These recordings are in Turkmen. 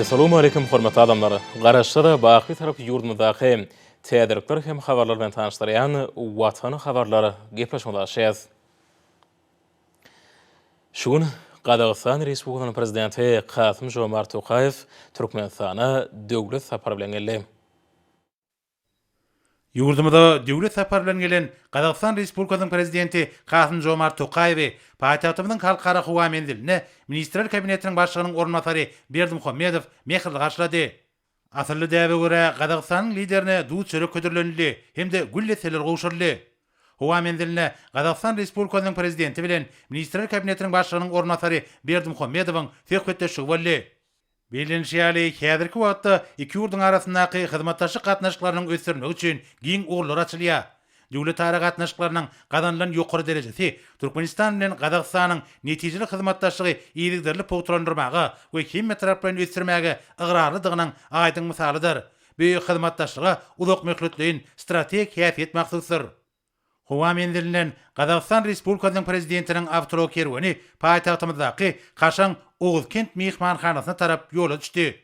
Essalawmaleýkim hormatly adamlar! Garaşsyz, baky Bitarap ýurdumyzdaky täzelikler hem habarlar bilen tanyşdyrýan Watan habarlar gepleşigimize başlaýarys. Şu gün Gazagystan Respublikasynyň Prezidenti Kasym-Žomart Tokaýew Türkmenistana döwlet sapary bilen geldi. Ýurdumyza döwlet sapary bilen gelen Gazagystan Respublikasynyň Prezidenti Kasym-Žomart Tokaýewi paýtagtymyzyň Halkara howa menzilinde Ministrler Kabinetiniň Başlygynyň orunbasary Berdimuhamedow mähirli garşylady. Asylly däbe görä, Gazagystanyň Liderine duz-çörek hödürlenildi hem-de gül desseleri gowşuryldy. Howa menzilinde Gazagystan Respublikasynyň Prezidenti bilen Ministrler Kabinetiniň Başlygynyň orunbasary Berdimuhamedowyň söhbetdeşligi boldy. Bellenişi ýaly, häzirki wagtda iki ýurduň arasyndaky hyzmatdaşlyk gatnaşyklarynyň ösdürilmegi üçin giň ugurlar açylýar. Döwletara gatnaşyklarynyň gazanylan ýokary derejesi Türkmenistan bilen Gazagystanyň netijeli hyzmatdaşlygy yzygiderli pugtalandyrmaga we hemmetaraplaýyn ösdürmäge ygrarlydygynyň aýdyň mysalydyr. Bu hyzmatdaşlyga uzakmöhletleýin strategik häsiýet mahsusdyr. Howa menzilinden Gazagystan Respublikasynyň Prezidentiniň awtoulag kerweni paýtagtymyzdaky kaşaň Oguzkent myhmanhanasyna tarap ýola düşdi.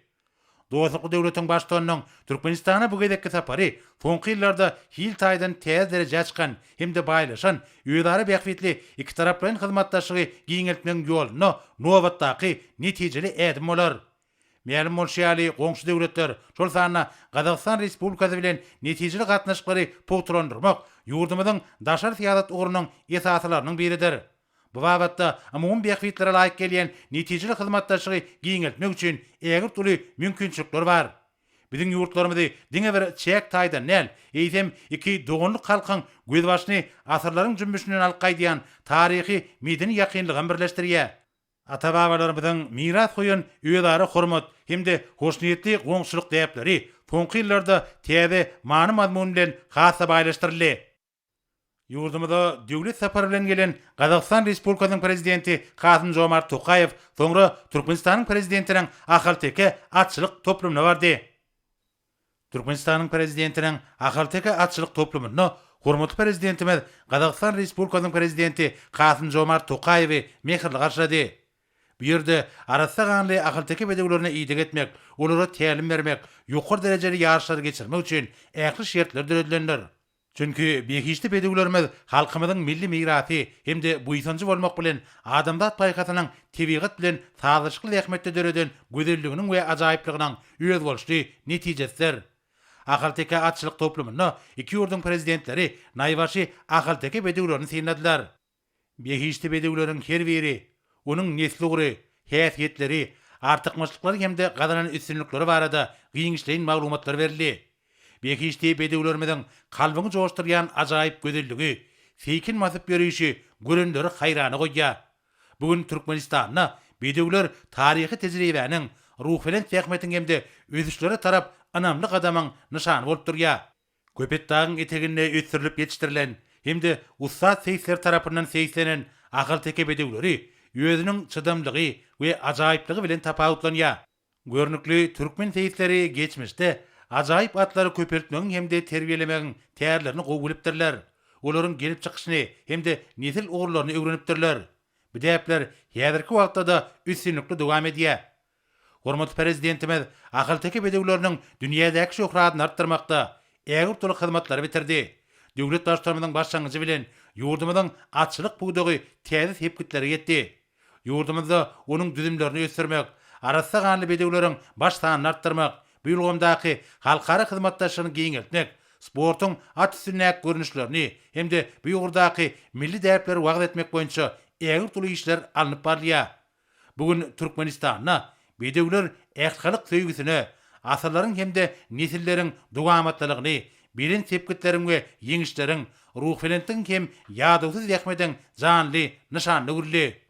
Dostlukly döwletiň Baştutanynyň Türkmenistana bu gezekki sapary soňky ýyllarda hil taýdan täze derejä çykan hem-de baýlaşan özara bähbitli ikitaraplaýyn hyzmatdaşlygy giňeltmegiň ýolunda nobatdaky netijeli ädim bolar. Mälim bolşy ýaly, goňşy döwletler, şol sanda Gazagystan Respublikasy bilen netijeli gatnaşyklary pugtalandyrmak ýurdumyzyň daşary syýasat ugrunyň esasylarynyň biridir. Bu babatda umumy bähbitlere laýyk gelýän netijeli hyzmatdaşlygy giňeltmek üçin ägirt uly mümkinçilikler bar. Biziň ýurtlarymyzy diňe bir çäk taýdan däl, eýsem, iki doganlyk halkyň gözbaşyny asyrlaryň jümmüşinden alyp gaýdýan taryhy-medeni ýakynlygam birleşdirýär. Ata-babalarymyzyň miras goýan özara hormat hem-de hoşniýetli goňşuçylyk däpleri soňky ýyllarda täze many-mazmun bilen has-da baýlaşdyryldy. Ýurdumyza döwlet sapary bilen gelen Gazagystan Respublikasynyň Prezidenti Kasym-Žomart Tokaýew soňra Türkmenistanyň Prezidentiniň Ahalteke atçylyk toplumyna bardy. Türkmenistanyň Prezidentiniň Ahalteke atçylyk toplumynda hormatly Prezidentimiz Gazagystan Respublikasynyň Prezidenti Kasym-Žomart Tokaýewi mähirli garşylady. Bu ýerde arassa ganly ahalteke bedewlerine ideg etmek, olara tälim bermek, ýokary derejeli ýaryşlary geçirmek üçin ähli şertler döredilendir. Çünki behişdi bedewlerimiz halkymyzyň milli mirasy hem-de buýsanjy bolmak bilen, adamzat paýhasynyň tebigat bilen sazlaşykly zähmetde döreden gözelliginiň we ajaýyplygynyň özboluşly netijesidir. Ahalteke atçylyk toplumynda iki ýurduň Prezidentleri naýbaşy ahalteke bedewlerini synladylar. Behişdi bedewleriň her biri, onuň nesli ugry, häsiýetleri, artykmaçlyklary hem-de gazanan üstünlikleri barada giňişleýin maglumatlar berildi. Behişdi bedewlerimiziň kalbyňy joşdurýan ajaýyp gözelligi, seýkin basyp ýörişi görenleri haýrana goýýar. Bu gün Türkmenistanda bedewler taryhy tejribäniň, ruhubelent zähmetiň hem-de ösüşlere tarap ynamly gadamyň nyşany bolup durýar. Köpetdagyň eteginde ösdürilip ýetişdirilen hem-de ussat seýisler tarapyndan seýislenen ahalteke bedewleri özüniň çydamlygy we ajaýyplygy bilen tapawutlanýar. Görnükli türkmen seýisleri geçmişde ajaýyp atlary köpeltmegiň hem-de terbiýelemegiň tärlerini gowy bilipdirler, olaryň gelip çykyşyny hem-de nesil ugurlaryny öwrenipdirler. Bu däpler häzirki wagtda-da üstünlikli dowam edýär. Hormatly Prezidentimiz ahalteke bedewleriniň dünýädäki şöhratyny artdyrmakda ägirt uly hyzmatlary bitirdi. Döwlet Baştutanymyzyň başlangyjy bilen ýurdumyzyň atçylyk pudagy täze sepgitlere ýetdi. Ýurdumyzda onuň düzümlerini ösdürmek, arassa ganly bedewleriň baş sanyny artdyrmak, bu ulgamdaky halkara hyzmatdaşlygyny giňeltmek, sportuň at üstündäki görnüşlerini hem-de bu ugurdaky milli däpleri wagyz etmek boýunça ägirt uly işler alnyp barylýar. Bu gün Türkmenistanda bedewler ählihalk söýgüsine, asyrlaryň hem-de nesilleriň dowamatlylygyny, belent sepgitleriň we ýeňişleriň, ruhubelentligiň hem ýadawsyz zähmetiň janly nyşanyna öwrüldi.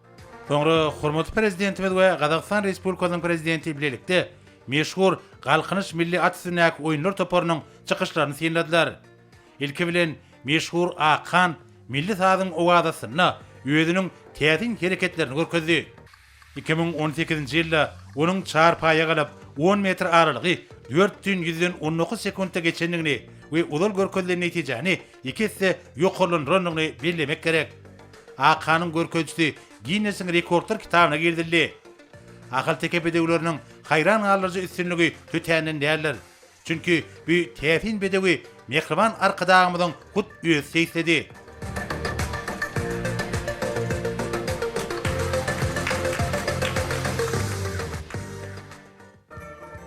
Soňra hormatly Prezidentimiz we Gazagystan Respublikasynyň Prezidenti bilelikde meşhur Galkynyş milli at üstündäki oýunlar toparynyň çykyşlaryny synladylar. Ilki bilen, meşhur Akhan milli sazyň owazasynda özüniň täsin hereketlerini görkezdi. 2018-nji ýylda onuň çarpaýa galyp, on metr aralygy dört bütin ýüzden on dokuz sekuntda geçendigini we ozal görkezilen netijäni iki esse ýokarlandyrandygyny bellemek gerek. Akhanyň görkezijisi Ginnesiň rekordlar kitabyna girizildi. Ahalteke bedewleriniň. haýran galdyryjy üstünligi tötänden däldir. Çünki bu täsin bedewi mähriban Arkadagymyzyň hut özi seýisledi.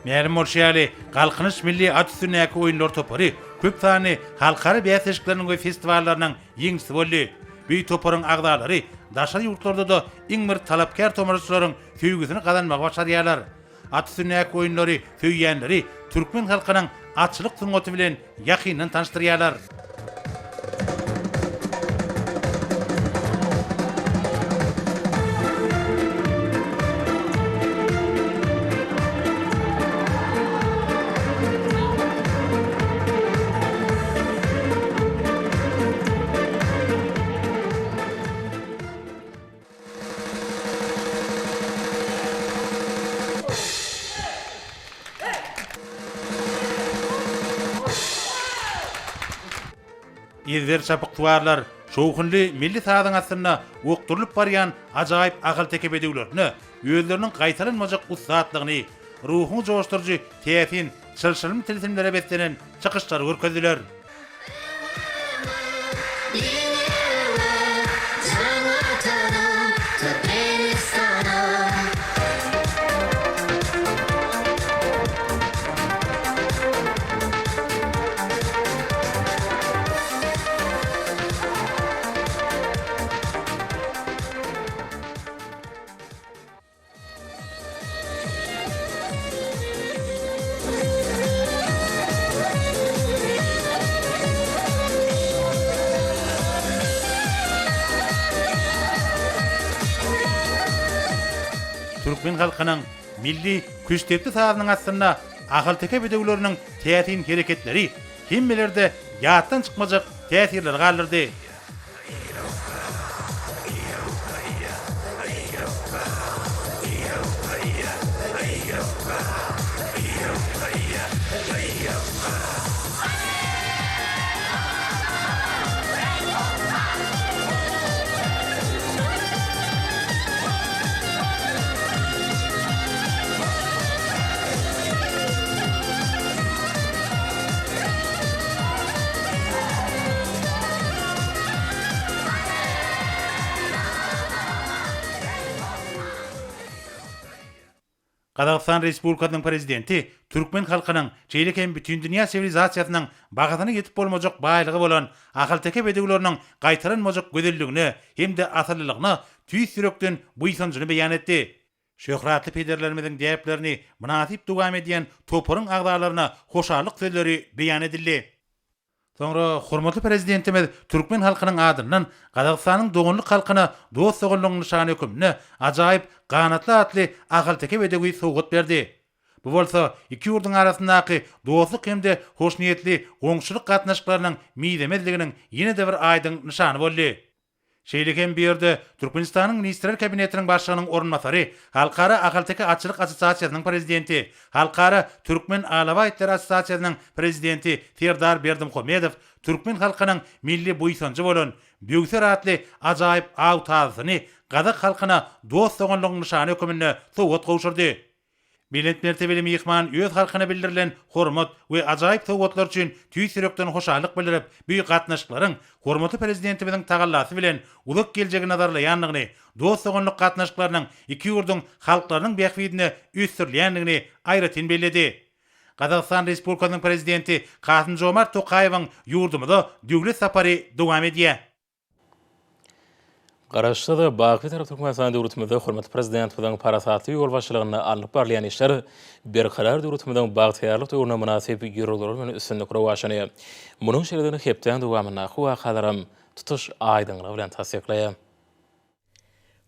Mälim bolşy ýaly, Galkynyş milli at üstündäki oýunlar topary köp sanly halkara bäsleşikleriniň we festiwallarynyň ýeňijisi boldy. Bu toparyň agzalary daşary ýurtlarda-da iň bir talapkär tomaşaçylaryň söýgüsini gazanmagy başarýarlar. At üstündäki oýunlary söýýänleri türkmen halkynyň atçylyk sungaty bilen ýakyndan tanyşdyrýarlar. Ezber çapyksuwarlar şowhunly milli sazyň astynda okdurylyp barýan ajaýyp ahalteke bedewlerine özleriniň gaýtalanmajak ussatlygyny, ruhuňy joşduryjy täsin çylşyrymly tilsimlere beslenen çykyşlary görkezdiler. Türkmen halkynyň milli küştdepdi sazynyň astynda ahalteke bedewleriniň täsin hereketleri hemmelerde ýatdan çykmajak täsirleri galdyrdy. Gazagystan Respublikasynyň Prezidenti türkmen halkynyň, şeýle hem bütindünýä siwilizasiýasynyň bahasyna ýetip bolmajak baýlygy bolan ahalteke bedewleriniň gaýtalanmajak gözelligine hem-de asyllylygyna tüýs ýürekden buýsanjyny beýan etdi. Şöhratly pederlerimiziň däplerini mynasyp dowam edýän toparyň agzalaryna hoşallyk sözleri beýan edildi. Soňra hormatly Prezidentimiz türkmen halkynyň adyndan Gazagystanyň doganlyk halkyna dost-doganlygyň nyşany hökmünde ajaýyp Ganatly atly ahalteke bedewi sowgat berdi. Bu bolsa iki ýurduň arasyndaky dostluk hem-de hoşniýetli goňşulyk gatnaşyklarynyň mizemezliginiň ýene-de bir aýdyň nyşany boldy. Şeýle hem bu ýerde Türkmenistanyň Ministrler Kabinetiniň Başlygynyň orunbasary, Halkara ahalteke atçylyk assosiasiýasynyň prezidenti, Halkara türkmen alabaý itleri assosiasiýasynyň prezidenti Serdar Berdimuhamedow türkmen halkynyň milli buýsanjy bolan Böwser atly ajaýyp aw tazysyny gazak halkyna dost-doganlygyň nyşany höküminde sowgat gowşurdy. Belent mertebeli myhman öz halkyna bildirilen hormat we ajaýyp sowgatlar üçin tüýs ýürekden hoşallyk bildirip, bu gatnaşyklaryň hormatly Prezidentimiziň tagallasy bilen uzak geljegi nazarlaýandygyny, dost-doganlyk gatnaşyklarynyň iki ýurduň halklarynyň bähbidine ösdürilýändigini aýratyn belledi. Gazagystan Respublikasynyň Prezidenti Kasym-Žomart Tokaýewiň ýurdumyza döwlet sapary dowam edýär. Garaşsyz, baky Bitarap Türkmenistan döwletimizde hormatly Prezidentimiziň parasatly ýolbaşçylygynda alnyp barylýan işler Berkarar döwletimiziň bagtyýarlyk döwrüne mynasyp ýörelgeler bilen üstünlikli rowaçlanýar. Munuň şeýledigini hepdäň dowamyndaky wakalaram tutuş aýdyňlygy bilen tassyklaýar.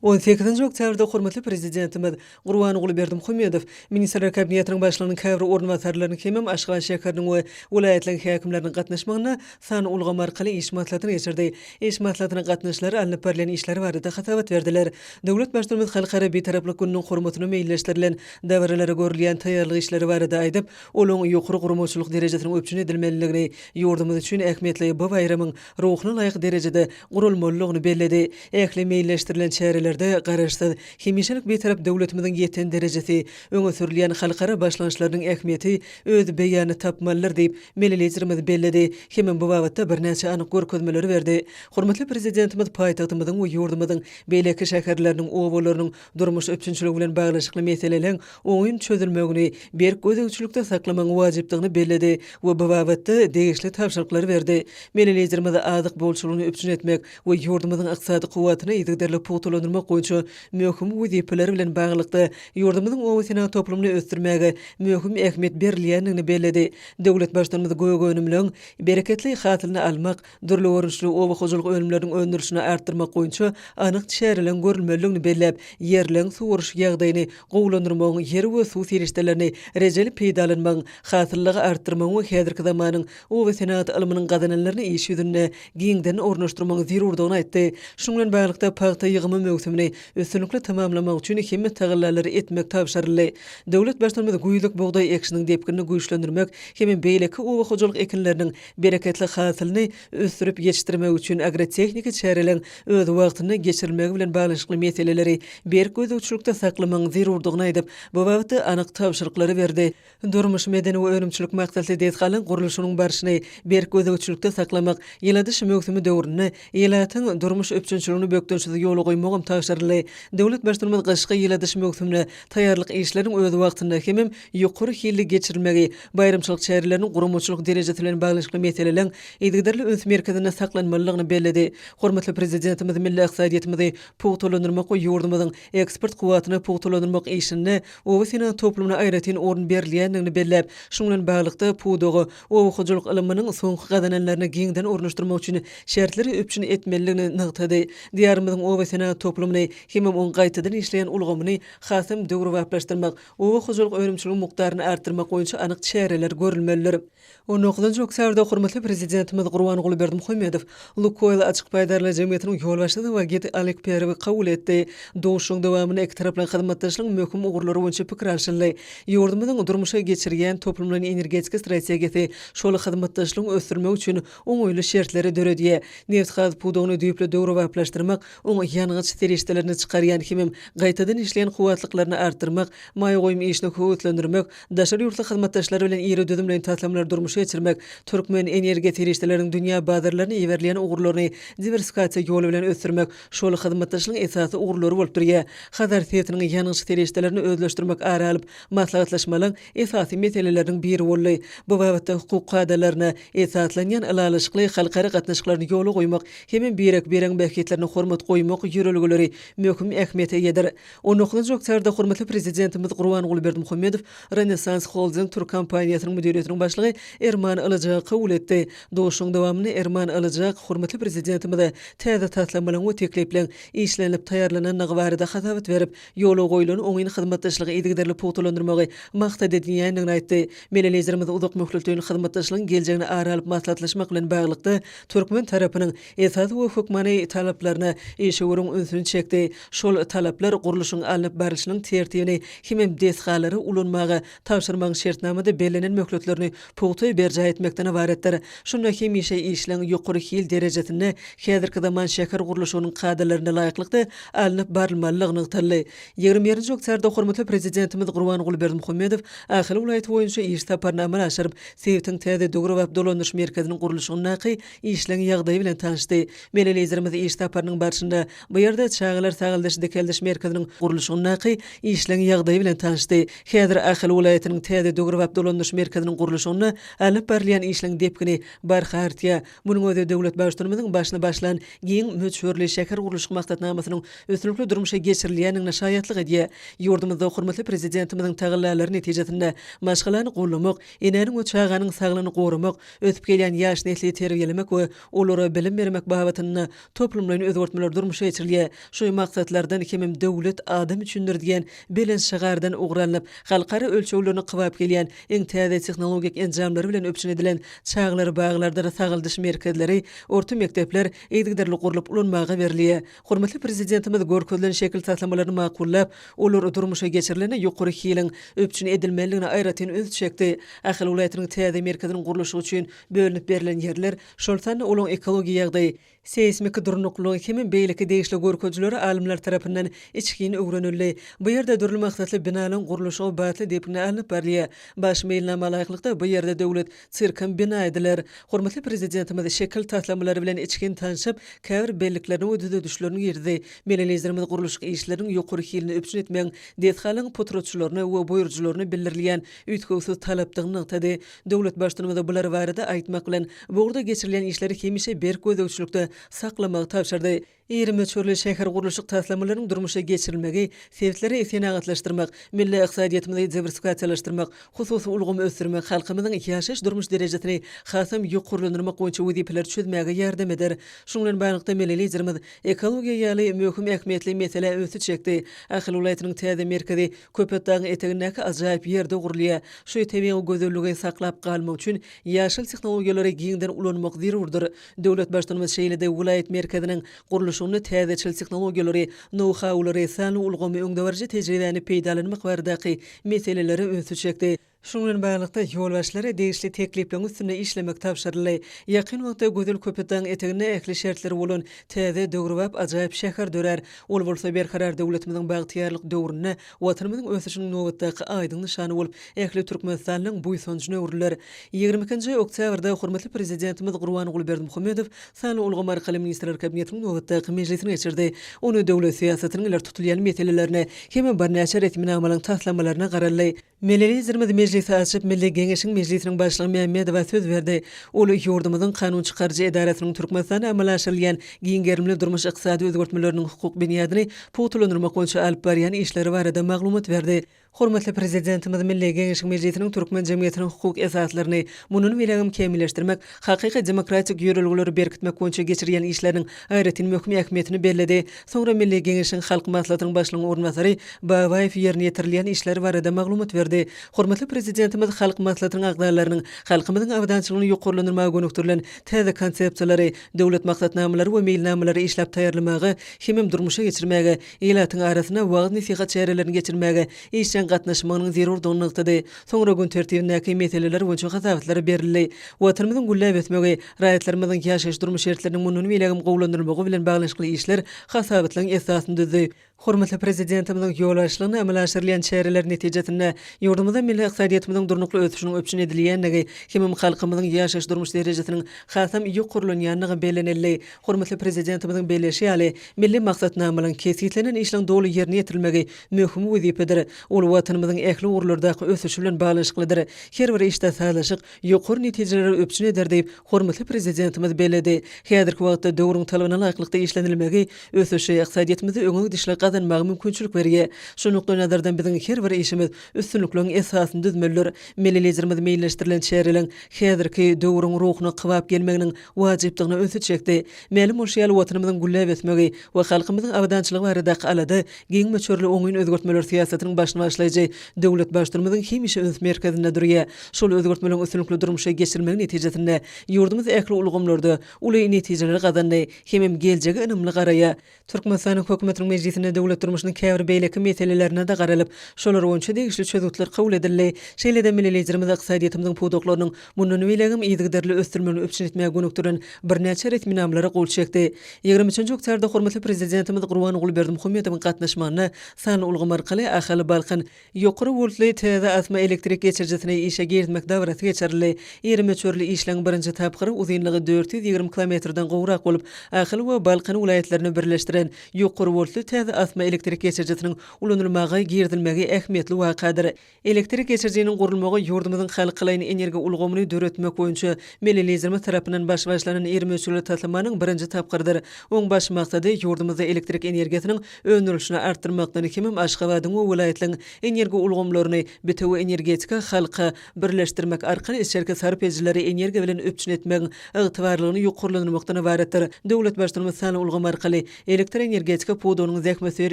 On sekizinji oktýabrda hormatly Prezidentimiz Gurbanguly Berdimuhamedow Ministrler Kabinetiniň Başlygynyň käbir orunbasarlarynyň hemem Aşgabat şäheriniň we welaýatlaryň häkimleriniň gatnaşmagynda sanly ulgam arkaly iş maslahatyny geçirdi. Iş maslahatyna gatnaşyjylar alnyp barylýan işler barada hasabat berdiler. Döwlet Baştutanymyz Halkara Bitaraplyk gününiň hormatyna meýilleşdirilen dabaralara görülýän taýýarlyk işleri barada aýdyp, olaryň ýokary guramaçylyk derejesiniň üpjün edilmelidigini, ýurdumyz üçin ähmiýetli bu baýramyň ruhuna laýyk derejede guralmalydygyny belledi. Ähli meýilleşdirilen çäreler. meselelerde Garaşsyz, hemişelik Bitarap döwletimiziň ýeten derejesi, öňe sürülýän halkara başlangyçlarynyň ähmiýeti öz beýanyny tapmalydyr diýip, Milli Liderimiz belledi hemem bu babatda birnäçe anyk görkezmeleri berdi. Hormatly Prezidentimiz paýtagtymyzyň we ýurdumyzyň beýleki şäherleriniň, obalarynyň durmuş üpjünçiligi bilen baglanyşykly meseleleň oňyn çözülmegini berk gözegçilikde saklamagyň wajypdygyny belledi we bu babatda degişli tabşyryklary berdi. Milli Liderimiz azyk bolçulygyny üpjün etmek we ýurdumyzyň ykdysady kuwwatyny yzygiderli pugtalandyrmak boýunça möhüm wezipeler bilen baglylykda, ýurdumyzyň oba senagat toplumyny ösdürmäge möhüm ähmiýet berilýändigini belledi. Döwlet Baştutanymyz gök önümleň bereketli hasylyny almak, dürli görnüşli oba hojalyk önümleriniň öndürilişini artdyrmak boýunça anyk çäreleriň görülmelidigini belläp, ýerleň suwaryş ýagdaýyny gowulandyrmagyň, ýer we suw serişdelerini rejeli peýdalanmagyň, hasyllylygy artdyrmagyň we häzirki zamanyň oba senagat ylmynyň gazananlaryny iş ýüzünde giňden ornaşdyrmagyň zerurdygyny aýtdy. Şunuň bilen baglylykda, pagta ýygymy möwsümini üstünlikli tamamlamak üçin hemme tagallalary etmek tabşyryldy. Döwlet Baştutanymyz güýzlük bugdaý ekişiniň depginini güýçlendirmek hem beýleki oba hojalyk ekinleriniň bereketli hasylyny ösdürip ýetişdirmek üçin agrotehniki çäreleriň öz wagtynda geçirilmegi bilen baglanyşykly meseleleri berk gözegçilikde saklamagyň zerurdygyny aýdyp, bu babatda anyk tabşyryklary berdi. Durmuş-medeni we önümçilik maksatly desgalaryň gurluşygynyň barşyny berk gözegçilikde saklamak, ýyladyş möwsümi döwründe ilatyň durmuş üpjünçiligini bökdençsiz ýola goýmagam tabşyryldy. Döwlet Baştutanymyz gyşky ýyladyş möwsümine taýýarlyk işleriniň öz wagtynda hemem ýokary hilli geçirilmegi, baýramçylyk çäreleriniň guramaçylyk derejesi bilen baglanyşykly meseleleriň yzygiderli üns merkezinde saklanmalydygyny belledi. Hormatly Prezidentimiz milli ykdysadyýetimizi pugtalandyrmak we ýurdumyzyň eksport kuwwatyny pugtalandyrmak işinde oba senagat toplumyna aýratyn orun berilýändigini belläp, şunuň bilen baglylykda, pudaga oba hojalyk ylmynyň soňky gazananlaryny giňden ornaşdyrmak üçin şertleri üpjün etmelidigini nygtady. Diýarymyzyň oba senagat toplumyny hemem oň gaýtadan işleýän ulgamyny hasam döwrebaplaşdyrmak, oba hojalyk önümçiliginiň mukdaryny artdyrmak boýunça anyk çäreler görülmelidir. On dokuzynjy oktýabrda hormatly Prezidentimiz Gurbanguly Berdimuhamedow Lukoýl açyk paýdarlar jemgyýetiniň ýolbaşçysy Wagit Alekperowy kabul etdi. Duşuşygyň dowamynda ikitaraplaýyn hyzmatdaşlygyň möhüm ugurlary boýunça pikir alşyldy. Ýurdumyzyň durmuşa geçirýän toplumlaýyn energetika strategiýasy şol hyzmatdaşlygyň ösdürilmegi üçin oňaýly şertleri döredýär. Nebitgaz pudagyny düýpli döwrebaplaşdyrmak, oň ýangyç serişdelerini çykarýan hemem gaýtadan işleýän kuwwatlyklaryny artdyrmak, maýa goýum işini höweslendirmek, daşary ýurtly hyzmatdaşlar bilen iri düzümleýin taslamalary durmuşa geçirmek, türkmen energiýa serişdeleriniň dünýä bazarlaryna iberilýän ugurlaryny diwersifikasiýa ýoly bilen ösdürmek şol hyzmatdaşlygyň esasy ugurlary bolup durýar. Hazar sebitiniň ýangyç serişdelerini özleşdirmek ara alyp maslahatlaşmalaryň esasy meseleleriniň biri boldy. Bu babatda hukuk kadalaryna esaslanýan ylalaşykly halkara gatnaşyklaryny ýola goýmak hemem birek-biregiň bähbitlerine hormat goýmak ýörelgeleri möhüm ähmiýete eýedir. On dokuzynjy oktýabrda hormatly Prezidentimiz Gurbanguly Berdimuhamedow Rönesans Holding türk kompaniýasynyň müdiriýetiniň başlygy Erman Ylyjagy kabul etdi. Duşuşygyň dowamynda Erman Ylyjak hormatly Prezidentimize täze taslamalaryň we teklipleriň işlenilip taýýarlanandygy barada hasabat berip, ýola goýlan oňyn hyzmatdaşlygy yzygiderli pugtalandyrmagy maksat edinýändigini aýtdy. Milli Liderimiz uzak möhletleýin hyzmatdaşlygyň geljegini ara alyp maslahatlaşmak bilen baglylykda, türkmen tarapynyň esasy we hökmany talaplaryna işewüriň ünsüni çekdi. Şol talaplar gurluşygyň alnyp barlyşynyň tertibini hemem desgalary ulanmaga tabşyrmagyň şertnamada bellenen möhletlerini pugta berjaý etmekden ybaratdyr. Şunda hemişe işleň ýokary hil derejesinde häzirki zaman şäher gurluşygynyň kadalaryna laýyklykda alnyp barylmalydygy nygtaldy. 21-nji oktýabrda hormatly Prezidentimiz Gurbanguly Berdimuhamedow Ahal welaýaty boýunça iş saparyny amala aşyryp, sebitiň täze döwrebap dolandyryş merkeziniň gurluşygyndaky işleň ýagdaýy bilen tanyşdy. Milli Liderimiz iş saparynyň barşynda bu ýerde çagalar sagaldyş-dikeldiş merkeziniň gurluşygyndaky işleň ýagdaýy bilen tanyşdy. Häzir Ahal welaýatynyň täze döwrebap dolandyryş merkeziniň gurluşygynda alnyp barylýan işleň depgini barha artýar. Munuň özi döwlet Baştutanymyzyň başyny başlan giň möçberli şähergurluşyk maksatnamasynyň üstünlikli durmuşa geçirilýändigine şaýatlyk edýär. Ýurdumyzda hormatly Prezidentimiziň tagallalary netijesinde maşgalany goldamak, enäniň we çaganyň saglygyny goramak, ösüp gelýän ýaş nesli terbiýelemek we olara bilim bermek babatynda toplumlaýyn özgertmeler durmuşa geçirilýär. Şu maksatlardan hemem Döwlet adam üçindir diýen belent şygardan ugur alnyp, halkara ölçeglerine kybap gelýän iň täze tehnologik enjamlary bilen üpjün edilen çagalar baglarydyr sagaldyş merkezleri, orta mekdepler yzygiderli gurlup ulanmaga berilýär. Hormatly Prezidentimiz görkezilen şekil taslamalaryny makullap, olar durmuşa geçirilende ýokary hiliň üpjün edilmelidigine aýratyn üns çekdi. Ahal welaýatynyň täze merkeziniň gurluşygy üçin bölünip berlen ýerler, şol sanda olaryň ekologiýa ýagdaýy. Seýsmiki durnuklylygy hemem beýleki degişli görkezijileri alymlar tarapyndan içgin öwrenildi. Bu ýerde dürli maksatly binalaryň gurluşygy batly depginde alnyp barylýar. Baş meýilnama laýyklykda, bu ýerde döwlet sirkem bina ediler. Hormatly Prezidentimiz şekil taslamalary bilen içgin tanşyp, käbir belliklerini we düzedişlerini girizdi. Milli Liderimiz gurluşyk işleriniň ýokary hilini üpjün etmegiň desgalaryň potratçylaryna we buýrujylaryna bildirilýän üýtgewsiz talapdygyny nygtady. Döwlet Baştutanymyza bular barada aýtmak bilen, bu ugurda geçirilýän işleri hemişe berk gözegçilikde saklamagy tabşyrdy. Iri möçberli şähergurluşyk taslamalarynyň durmuşa geçirilmegi sebitleri senagatlaşdyrmak, milli ykdysadyýetimizi diwersifikasiýalaşdyrmak, hususy ulgamy ösdürmek, halkymyzyň ýaşaýyş-durmuş derejesini hasam ýokarlandyrmak boýunça wezipeleri çözmäge ýardam eder. Şunuň bilen baglylykda, milli Liderimiz ekologiýa ýaly möhüm ähmiýetli meselä ünsi çekdi. Ahal welaýatynyň täze merkezi Köpetdagyň etegindäki ajaýyp ýerde gurulýar. Şu tebigy gözelligi saklap galmak üçin ýaşyl tehnologiýalary giňden ulanmak zerurdyr. Döwlet Baştutanymyz şeýle-de welaýat merkeziniň gurluşygynda täzeçil tehnologiýalary, nou-haulary, sanly ulgamy, öňdebaryjy tejribäni peýdalanmak baradaky meselelere ünsi çekdi. Şunuň bilen baglylykda, ýolbaşçylara degişli teklipleriň üstünde işlemek tabşyryldy. Ýakyn wagtda gözel Köpetdagyň eteginde ähli şertleri bolan täze, döwrebap ajaýyp şäher dörär. Ol bolsa Berkarar döwletimiziň bagtyýarlyk döwründe Watanymyzyň ösüşiniň nobatdaky aýdyň nyşany bolup, ähli türkmenistanlylaryň buýsanjyna öwrüler. 22-nji oktýabrda hormatly Prezidentimiz Gurbanguly Berdimuhamedow sanly ulgam arkaly Ministrler Kabinetiniň nobatdaky mejlisini geçirdi. Onda döwlet syýasatynyň ileri tutulýan meselelerine hem-de birnäçe resminamalaryň taslamalaryna garaldy. Milli Liderimiz mejlisi açyp, Milli Geňeşiň Mejlisiniň Başlygy Mämmedowa söz berdi. Ol ýurdumyzyň kanun çykaryjy edarasynyň Türkmenistanda amala aşyrylýan giň gerimli durmuş-ykdysady özgertmeleriniň hukuk binýadyny pugtalandyrmak boýunça alyp barýan işleri barada maglumat berdi. Hormatly Prezidentimiz Milli Geňeşiň Mejlisiniň türkmen jemgyýetiniň hukuk esaslaryny mundan beýlägem kämilleşdirmek, hakyky demokratik ýörelgeleri berkitmek boýunça geçirýän işleriniň aýratyn möhüm ähmiýetini belledi. Soňra Milli Geňeşiň Halk Maslahatynyň Başlygynyň orunbasary Babaýew ýerine ýetirilýän işler barada maglumat berdi. Hormatly Prezidentimiz Halk Maslahatynyň agzalarynyň halkymyzyň abadançylygyny ýokarlandyrmaga gönükdirilen täze konsepsiýalary, döwlet maksatnamalary we meýilnamalary işläp taýýarlamaga hemem durmuşa geçirmäge, ilatyň arasynda wagyz-nesihat çärelerini geçirmäge işjeň gatnaşmagynyň zerurdygyny nygtady. Soňra gün tertibindäki meseleler boýunça hasabatlar berildi. Watanymyzyň gülläp ösmegi, raýatlarymyzyň ýaşaýyş-durmuş şertleriniň mundan beýlägem gowulandyrylmagy bilen baglanyşykly işler hasabatlaryň esasyny düzdi. Hormatly Prezidentimiziň ýolbaşçylygynda amala aşyrylýan çäreler netijesinde ýurdumyzda milli ykdysadyýetimiziň durnukly ösüşiniň üpjün edilýändigi hemem halkymyzyň ýaşaýyş-durmuş derejesiniň hasam ýokarlanýandygy bellenildi. Hormatly Prezidentimiziň belleýşi ýaly, milli maksatnamalaryň, kesgitlenen işleriň doly ýerine ýetirilmegi möhüm wezipedir. Ol Watanymyzyň ähli ugurlardaky ösüşi bilen baglanyşyklydyr. Her bir işde sazlaşyk ýokary netijeleri üpjün eder diýip, hormatly Prezidentimiz belledi. Häzirki wagtda döwrüň talabyna laýyklykda işlenilmegi ösüşi, ykdysadyýetimizde öňe gidişligi gazanmaga mümkinçilik berýär. Şu nukdaýnazardan biziň her bir işimiz üstünlikleriň esasyny düzmelidir. Milli Liderimiz meýilleşdirilen çäreleriň häzirki döwrüň ruhuna kybap gelmeginiň wajypdygyna ünsi çekdi. Mälim bolşy ýaly, Watanymyzyň gülläp ösmegi we halkymyzyň abadançylygy baradaky alada giň möçberli oňyn özgertmeler syýasatynyň başyny başlaýjy döwlet Baştutanymyzyň hemişe üns merkezinde durýar. Şol özgertmeleriň üstünlikli durmuşa geçirilmegi netijesinde ýurdumyz ähli ulgamlarda uly netijeleri gazandy hemem geljege ynamly garaýar. Türkmenistanyň Hökümetiniň mejlisinde döwlet durmuşynyň käbir beýleki meselelerine-de garalyp, şolar boýunça degişli çözgütler kabul edildi. Şeýle-de milli Liderimiz ykdysadyýetimiziň pudaklarynyň mundan beýlägem yzygiderli ösdürilmegini üpjün etmäge gönükdirilen birnäçe resminamalara gol çekdi. 23 oktýabrda hormatly Prezidentimiz Gurbanguly Berdimuhamedowyň gatnaşmagynda sanly ulgam arkaly Ahal, Balkan, Ýokary woltly täze asma elektrik geçirijisini işe girizmek dabarasy geçirildi. Iri möçberli işleň birinji tapgyry uzynlygy 420 kilometrden gowrak bolup, Ahal we Balkan welaýatlaryny birleşdiren ýokary woltly täze asma elektrik geçirijisiniň ulanylmaga girizilmegi ähmiýetli wakadyr. Elektrik geçirijiniň gurulmagy ýurdumyzyň halkalaýyn energiýa ulgamyny döretmek boýunça Milli Liderimiz tarapyndan baş başlanan iri möçberli taslamanyň birinji tapgyrydyr. Oň baş maksady ýurdumyzda elektrik energiýasynyň öndürilişini artdyrmakdan hemem Aşgabadyň we welaýatlaryň energiýa ulgamlaryny bitewi energetika halka birleşdirmek arkaly içerki sarp edijileri energiýa bilen üpjün etmegiň ygtybarlylygyny ýokarlandyrmakdan ybaratdyr. Döwlet Baştutanymyz sanly ulgam arkaly elektroenergetika pudagynyň zähmet. zähmetsöýer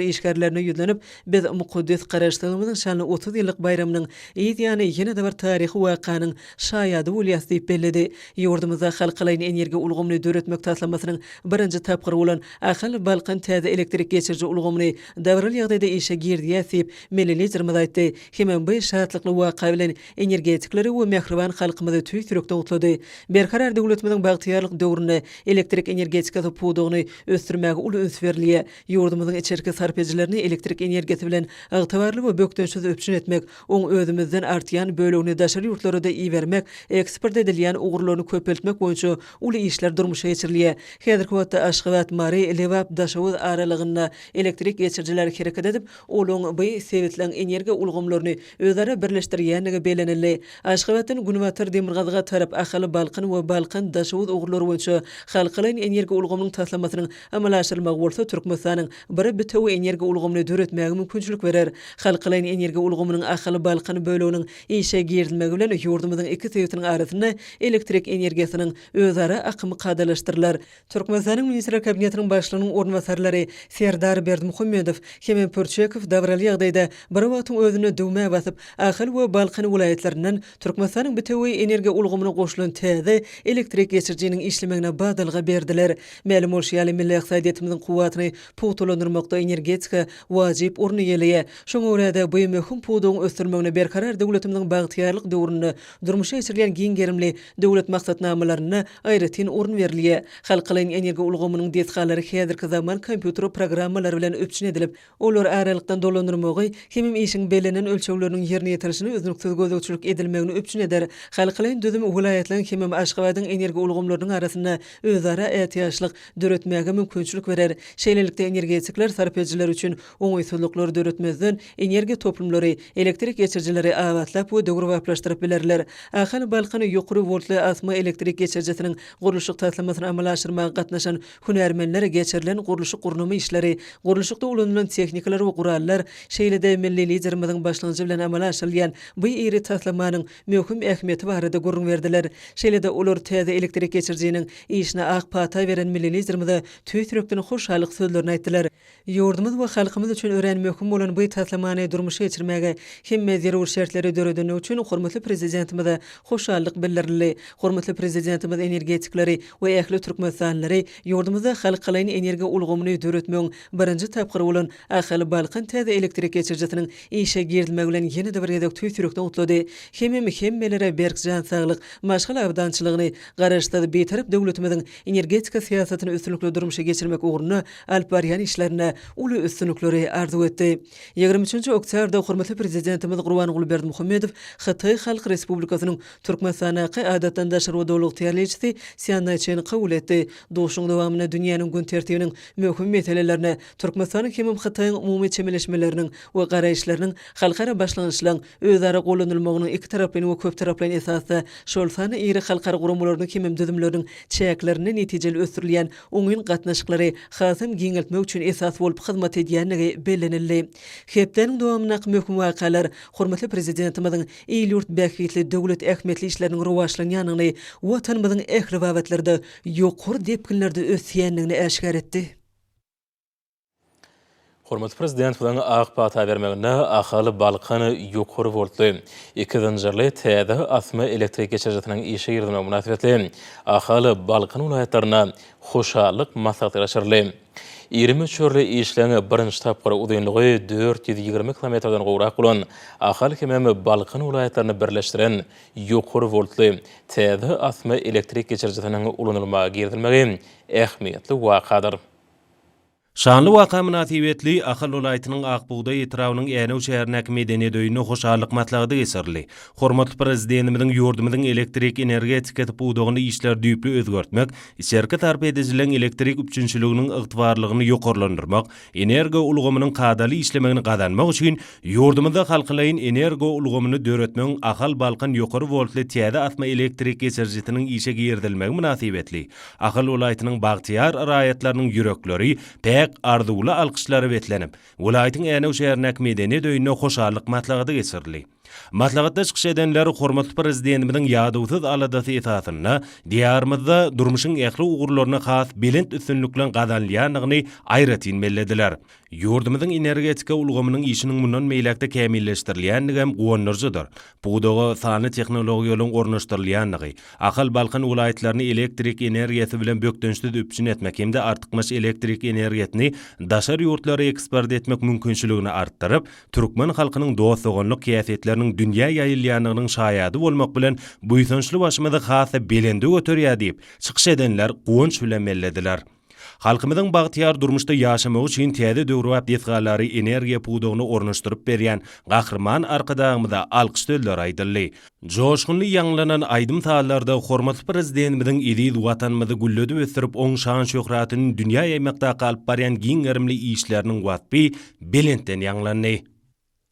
işgärlerine ýüzlenip, Biz mukaddes Garaşsyzlygymyzyň şanly 30 ýyllyk baýramynyň yz ýany ýene-de bir taryhy wakanyň şaýady bolýarys diýip belledi. Ýurdumyzda halkalaýyn energiýa ulgamyny döretmek taslamasynyň birinji tapgyry bolan Ahal-Balkan täze elektrik geçiriji ulgamyny dabaraly ýagdaýda işe girizýäris diýip, milli Liderimiz aýtdy hemem bu şatlykly waka bilen energetikleri we mähriban halkymyzy tüýs ýürekden gutlady. Berkarar döwletimiziň bagtyýarlyk döwründe elektrik energetikasy pudagyny ösdürmäge uly üns berilýär. Ýurdumyzyň içerki sarp edijilerini elektrik energiýasy bilen ygtybarly we bökdençsiz üpjün etmek, oň özümizden artýan bölegini daşary ýurtlara-da ibermek, eksport edilýän ugurlaryny köpeltmek boýunça uly işler durmuşa geçirilýär. Häzirki wagtda Aşgabat, Mary, Lebap, Daşoguz aralygynda elektrik geçirijiler hereket edip, Olaň by sebitleň energiýa ulgamlaryny özara birleşdirýändigi bellenildi. Aşgabatdan günbatar demirgazyga tarap Ahal, Balkan we Balkan, Daşoguz ugurlary boýunça halkalaýyn energiýa ulgamynyň taslamasynyň amala aşyrylmagy bolsa Türkmenistanyň bir bitewi energiýa ulgamyny döretmäge mümkinçilik berer. Halkalaýyn energiýa ulgamynyň Ahal, Balkan böleginiň işe girizilmegi bilen ýurdumyzyň iki sebitiniň arasynda elektrik energiýasynyň özara akymy kadalaşdyrylar. Türkmenistanyň Ministrler Kabinetiniň Başlygynyň orunbasarlary Serdar Berdimuhamedow hemem Pürçekow dabaraly ýagdaýda bir wagtyň özünde düwmä basyp, Ahal we Balkan welaýatlaryndan Türkmenistanyň bitewi energiýa ulgamyna goşulan täze elektrik geçirijiniň işlemegine badalga berdiler. Mälim bolşy ýaly, milli ykdysadyýetimiziň kuwwatyny pugtalandyrmakda energetika wajyp orun eýeleýär. Şoňa görä-de, bu möhüm pudagyň ösdürilmegine Berkarar döwletimiziň bagtyýarlyk döwründe durmuşa geçirilýän giň gerimli döwlet maksatnamalarynda aýratyn orun berilýär. Halkalaýyn energiýa ulgamynyň desgalary häzirki zaman kompýuter programmalary bilen üpjün edilip, olar aralykdan dolandyrmagy hemem işiň bellenen ölçegleriniň ýerine ýetirilişine üznüksiz gözegçilik edilmegini üpjün eder. Halkalaýyn düzüm welaýatlaryň hemem Aşgabadyň energiýa ulgamlarynyň arasynda özara ätiýaçlyk döretmäge mümkinçilik berer. Şeýlelikde, energetikler sarp edijiler üçin oňaýsyzlyklary döretmezden, energiýa toplumlary, elektrik geçirijileri abatlap we döwrebaplaşdyryp bilerler. Ahal-Balkan ýokary woltly asma elektrik geçirijisiniň gurluşyk taslamasyny amala aşyrmaga gatnaşan hünärmenler geçirilen gurluşyk-gurnama işleri, gurluşykda ulanylan tehnikalar we gurallar, şeýle-de milli Liderimiziň başlangyjy bilen amala aşyrylýan bu iri taslamanyň möhüm ähmiýeti barada gürrüň berdiler. Şeýle-de olar täze elektrik geçirijiniň işine ak pata beren milli Liderimize tüýs ýürekden hoşallyk sözlerini aýtdylar. Ýurdumyz we halkymyz üçin örän möhüm bolan bu taslamany durmuşa geçirmäge hemme zerur şertleri döredendigi üçin hormatly Prezidentimize hoşallyk bildirildi. Hormatly Prezidentimiz energetikleri we ähli türkmenistanlylary ýurdumyzda halkalaýyn energiýa ulgamyny döretmegiň birinji tapgyry bolan Ahal-Balkan täze elektrik geçirijisiniň işe girizilmegi bilen ýene-de bir gezek tüýs ýürekden gutlady. Hemem hemmelere berk jan saglyk, maşgala abadançylygyny, Garaşsyz, Bitarap döwletimiziň energetika syýasatyny üstünlikli durmuşa geçirmek ugrunda alyp barýan işlerinde uly üstünlikleri arzuw etdi. 23 oktýabrda hormatly Prezidentimiz Gurbanguly Berdimuhamedow Hytaý Halk Respublikasynyň Türkmenistandaky Adatdan daşary we Doly ygtyýarly ilçisi Sýan Naýçeni kabul etdi. Duşuşygyň dowamynda dünýäniň gün tertibiniň möhüm meselelerine, Türkmenistanyň hemem Hytaýyň umumy çemeleşmeleriniň we garaýyşlarynyň halkara başlangyçlaryň özara gollanylmagynyň ikitaraplaýyn we köptaraplaýyn esasda, şol sanda iri halkara guramalarynyň hemem düzümleriniň çäklerinde netijeli ösdürilýän oňyn gatnaşyklary hasam giňeltmek üçin esas bolup hyzmat edýändigi bellenildi. Hepdäniň dowamyndaky möhüm wakalar hormatly Prezidentimiziň il-ýurt bähbitli döwlet ähmiýetli işleriniň rowaçlanýandygyny, Watanymyzyň ähli babatlarda ýokary depginlerde ösýändigini äşgär etdi. Hormatly Prezidentimiziň ak pata bermeginde Ahal, Balkan ýokary woltly iki zynjyrly täze asma elektrik geçirijisiniň işe girizilmegi mynasybetli Ahal, Balkan welaýatlarynda hoşallyk maslahaty geçirildi. Iri möçberli işleň birinji tapgyry uzynlygy 420 kilometrden gowrak bolan Ahal hemem Balkan welaýatlaryny birleşdiren ýokary woltly täze asma elektrik geçirijisiniň ulanylmaga girizilmegi ähmiýetli wakadyr. Şanly waka mynasybetli Ahal welaýatynyň Ak bugdaý etrabynyň Änew şäherindäki Medeniýet öýünde hoşallyk maslahaty geçirildi. Hormatly Prezidentimiziň ýurdumyzyň elektrik energetikasy pudagynda işleri düýpli özgertmek, içerki sarp edijileriň elektrik üpjünçiliginiň ygtybarlylygyny ýokarlandyrmak, energiýa ulgamynyň kadaly işlemegini gazanmak üçin ýurdumyzda halkalaýyn energoulgamyny döretmegiň Ahal-Balkan ýokary woltly täze asma elektrik geçirijisiniň işe girizilmegi mynasybetli Ahal welaýatynyň bagtyýar raýatlarynyň ýürekleri päk arzuwly alkyşlara beslenip, welaýatyň Änew şäherindäki Medeniýet öýünde hoşallyk maslahaty geçirildi. Maslahatda çykyş edenler hormatly Prezidentimiziň ýadawsyz aladasy esasynda Diýarymyzda durmuşyň ähli ugurlarynda has belent üstünlikleň gazanylýandygyny aýratyn bellediler. Ýurdumyzyň energetika ulgamynyň işiniň mundan beýläk-de kämilleşdirilýändigi hem guwandyryjydyr. Pudaga sanly tehnologiýalaryň ornaşdyrylýandygy, Ahal, Balkan welaýatlaryny elektrik energiýasy bilen bökdençsiz üpjün etmek hem-de artykmaç elektrik energiýasyny daşary ýurtlara eksport etmek mümkinçiligini artdyryp, türkmen halkynyň dost-doganlyk häsiýetleriniň dünýä ýaýylýandygynyň şaýady bolmak bilen, buýsançly başymyzy has-da belende göterýär diýip, çykyş edenler guwanç bilen bellediler. Halkymyzyň bagtyýar durmuşda ýaşamagy üçin täze döwrebap desgalary energiýa pudagyna ornaşdyryp berýän Gahryman Arkadagymyza alkyş sözleri aýdyldy. Joşgunly ýaňlanan aýdym-sazlarda hormatly Prezidentimiziň eziz Watanymyzy gülledip ösdürip, oň şan-şöhratyny dünýä ýaýmakdaky alyp barýan giň gerimli işleriniň waspy belentden ýaňlandy.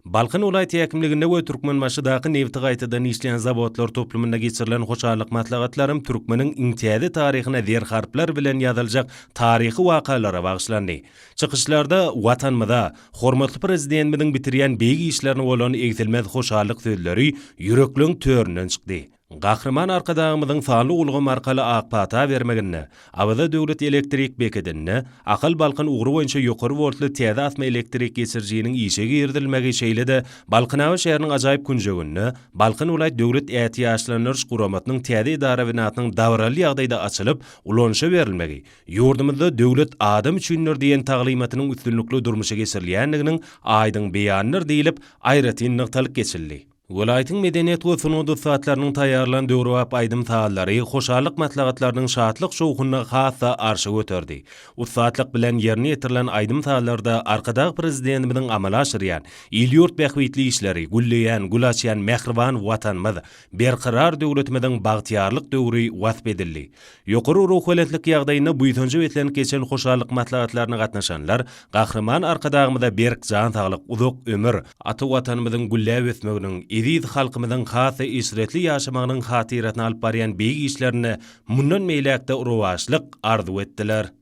Balkan welaýat häkimliginde we Türkmenbaşydaky nebti gaýtadan işleýän zawodlar toplumynda geçirilen hoşallyk maslahatlaram türkmeniň iň täze taryhyna zer harplar bilen ýazyljak taryhy wakalara bagyşlandy. Çykyşlarda Watanymyza, hormatly Prezidentimiziň bitirýän beýik işlerine bolan egsilmez hoşallyk sözleri ýürekleň töründen çykdy. Gahryman Arkadagymyzyň sanly ulgam arkaly ak pata bermeginde, Awaza döwlet elektrik bekedinde Ahal-Balkan ugry boýunça ýokary woltly täze asma elektrik geçirijiniň işe girizilmegi şeýle-de Balkanabat şäheriniň ajaýyp künjeginde Balkan welaýat döwlet ätiýaçlandyryş guramasynyň täze edara binasynyň dabaraly ýagdaýda açylyp, ulanyşa berilmegi ýurdumyzda Döwlet adam üçindir diýen taglymatynyň üstünlikli durmuşa geçirilýändiginiň aýdyň beýanydyr diýlip, aýratyn nygtalyp geçildi. Welaýatyň medeniýet we sungat ussatlarynyň taýýarlan döwrebap aýdym-sazlary hoşallyk maslahatlarynyň şatlyk-şowhunyny has-da arşa göterdi. Ussatlyk bilen ýerine ýetirilen aýdym-sazlarda Arkadag Prezidentimiziň amala aşyrýan il-ýurt bähbitli işleri, gülleýän, gül açýan mähriban Watanymyz, Berkarar döwletimiziň bagtyýarlyk döwri wasp edildi. Ýokary ruhubelentlik ýagdaýynda buýsanja beslenip geçen hoşallyk maslahatlaryna gatnaşanlar Gahryman Arkadagymyza berk jan saglyk, uzak ömür, ata Watanymyzyň gülläp ösmeginiň, eziz halkymyzyň has-da eşretli ýaşamagynyň hatyrasyna alyp barýan beýik işlerinde mundan beýläk-de rowaçlyk arzuw etdiler.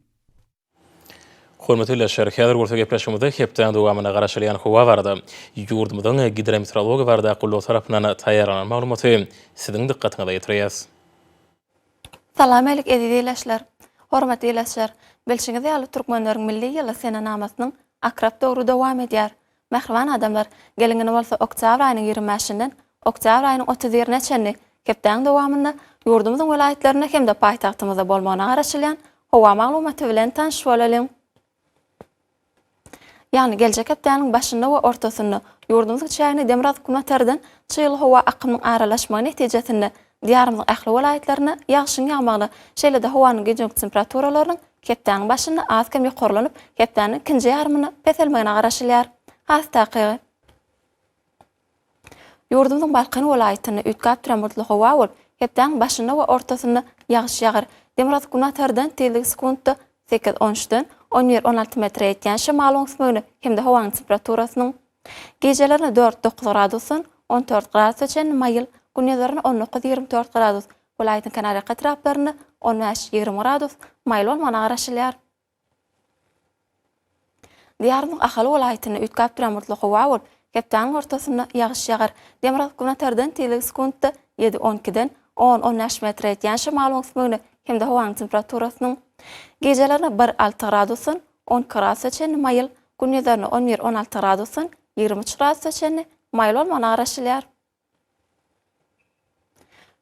Hormatly ildeşler, häzir bolsa gepleşigimizde hepdäniň dowamynda garaşylýan howa barada ýurdumyzyň Gidrometeorologiýa baradaky gullugy tarapyndan taýýarlanan maglumaty siziň dykgatyňyza ýetirýäs. Salam älik eziz ildeşler! Hormatly ildeşler, bilşiňiz ýaly türkmenleriň milli ýyly senenamasynyň akrap döwri dowam edýär. Mähriban adamlar, geliň indi bolsa oktýabr aýynyň 25-inden oktýabr aýynyň 31-ine çenli hepdäniň dowamynda ýurdumyzyň welaýatlarynda hem-de paýtagtymyzda bolmagyna garaşylýan howa maglumaty bilen tanyş bolalyň. Ýagny geljek hepdäniň başynda we ortasynda ýurdumyzyň çägine demirgazyk-günbatardan çygly howa akymynyň aralaşmagy netijesinde Diýarymyzyň ähli welaýatlarynda ýagşyň ýagmagyna, şeýle-de howanyň gijeki temperaturalarynyň hepdäniň başynda az-kem ýokarlanyp, hepdäniň ikinji ýarymynda peselmegine garaşylýar. Has takygy, ýurdumyzyň Balkan welaýatynda üýtgäp duran bulutly howa bolup, hepdäniň başynda we ortasynda ýagyş ýagar. Demirgazyk-günbatardan tizligi sekuntda sekiz, on üçden on bir, on alty metre ýetýän şemalyň öwüsmegine hem-de howanyň temperaturasynyň Gijelerine dört, dokuz gradusdan on dört gradusa çenli maýyl, gündizlerine on dokuz, 24 gradus, welaýatyň kenarýaka etraplarynda on bäş, 20 gradus maýyl bolmagyna garaşylýar. Diýarymyzyň Ahal welaýatynda üýtgäp duran bulutly howa bolup, hepdäniň ortasynda ýagyş ýagar. Demirgazyk-günbatardan tizligi sekuntda ýedi, on ikiden on, on bäş metre ýetýän şemalyň öwüsmegine hem-de howanyň temperaturasynyň gijelerine bir, alty gradusdan on iki gradusa çenli maýyl, gündizlerine on bir, on alty gradusdan 23 gradusa çenli maýyl bolmagyna garaşylýar.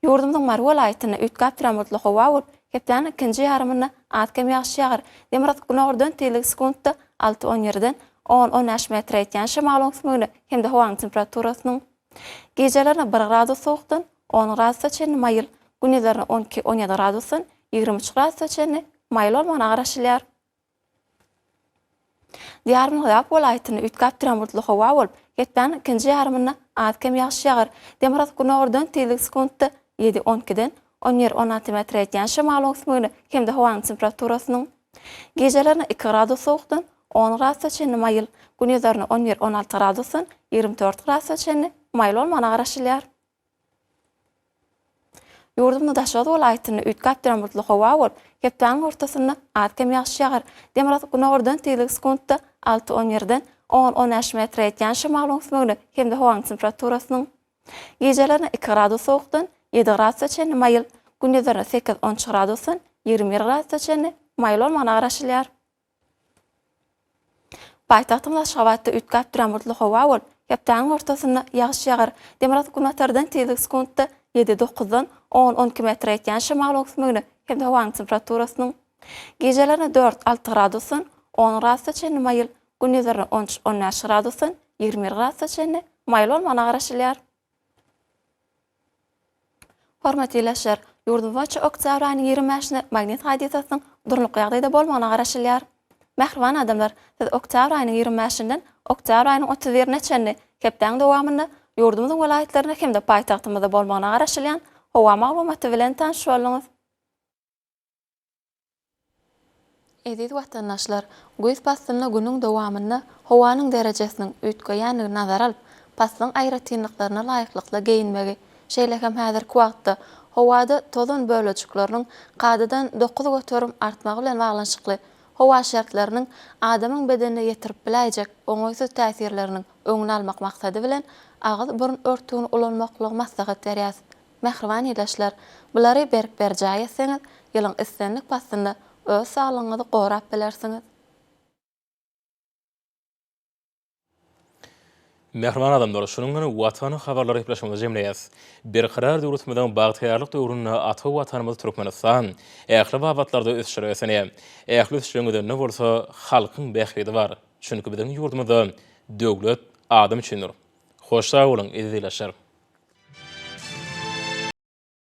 Ýurdumyzyň Mary welaýatynda üýtgäp duran bulutly howa bolup, hepdäniň ikinji ýarymynda az-kem ýagyş ýagar. Demirgazyk-günordan tizligi sekuntda alty, on ýerden on, on bäş metre ýetýän şemalyň öwüsmegine hem-de howanyň temperaturasynyň gijelerine bir gradus sowukdan on gradusa çenli maýyl, gündizlerine on iki, on ýedi gradusdan 23 gradusa çenli maýyl bolmagyna garaşylýar. Diýarymyzyň Lebap welaýatynda üýtgäp duran bulutly howa bolup, hepdäniň ikinji ýarymynda az-kem ýagyş ýagar. Demirgazyk-günordan tizligi sekuntda ýedi, on ikiden on bir, on alty metre ýetýän şemalyň öwüsmegine hem-de howanyň temperaturasynyň gijelerine iki gradus sowukdan on gradusa çenli maýyl, gündizlerine on bir, on alty gradusdan 24 gradusa çenli maýyl bolmagyna garaşylýar. Ýurdumyzyň Daşoguz welaýatynda üýtgäp duran bulutly howa bolup, hepdäniň ortasynda az-kem ýagyş ýagar. Demirgazyk-günordan tizligi sekuntda alty, on ýerden on, on bäş metre ýetýän şemalyň öwüsmegine hem-de howanyň temperaturasynyň. Gijelerine iki gradus sowukdan ýedi gradusa çenli maýyl, gündizlerine sekiz, on üç gradusdan 21 gradusa çenli maýyl bolmagyna garaşylýar. Paýtagtymyz Aşgabatda üýtgäp duran bulutly howa bolup, hepdäniň ortasynda ýagyş ýagar. Demirgazyk-günbatardan tizligi sekuntda ýedi, dokuzdan on, 12 metre ýetýän şemal öwüsmegine hem-de howanyň temperaturasynyň gijelerine dört, alty gradusdan on gradusa çenli maýyl, gündizlerine on üç, on bäş gradusdan 21 gradusa çenli maýyl bolmagyna garaşylýar. Hormatly ildeşler, ýurdumyz boýunça oktýabr aýynyň 25-inde magnit hadysasynyň durnukly ýagdaýda bolmagyna garaşylýar. Mähriban adamlar, siz oktýabr aýynyň 25-inden oktýabr aýynyň 31-ine çenli hepdäň dowamynda ýurdumyzyň welaýatlarynda hem-de paýtagtymyzda bolmagyna garaşylýan howa maglumaty bilen tanyş bolduňyz. Eziz watandaşlar, güýz paslynda günüň dowamynda howanyň derejesiniň üýtgeýändigini nazara alyp, paslyň aýratynlyklaryna laýyklykda geýinmegi, şeýle hem häzirki wagtda howada tozan bölejikleriniň kadadan 9% artmagy bilen baglanyşykly howa şertleriniň adamyň bedenine ýetirip biläýjek oňaýsyz täsirleriniň öňüni almak maksady bilen agyz-burun örtügini ulanmaklygy maslahat berýäs. Mähriban ildeşler, bulary berk berjaý etseňiz, ýylyň islendik paslynda öz saglygyňyzy gorap bilersiňiz. Mähriban adamlar, şunuň bilen Watan habarlary gepleşigimizi jemleýäs. Berkarar döwletimiziň bagtyýarlyk döwründe ata Watanymyz Türkmenistan ähli babatlarda ösüşlere beslenýär. Ähli ösüşleriň özeninde bolsa halkyň bähbidi bar. Çünki biziň ýurdumyzda döwlet adam üçindir. Hoş sag boluň, eziz ildeşler!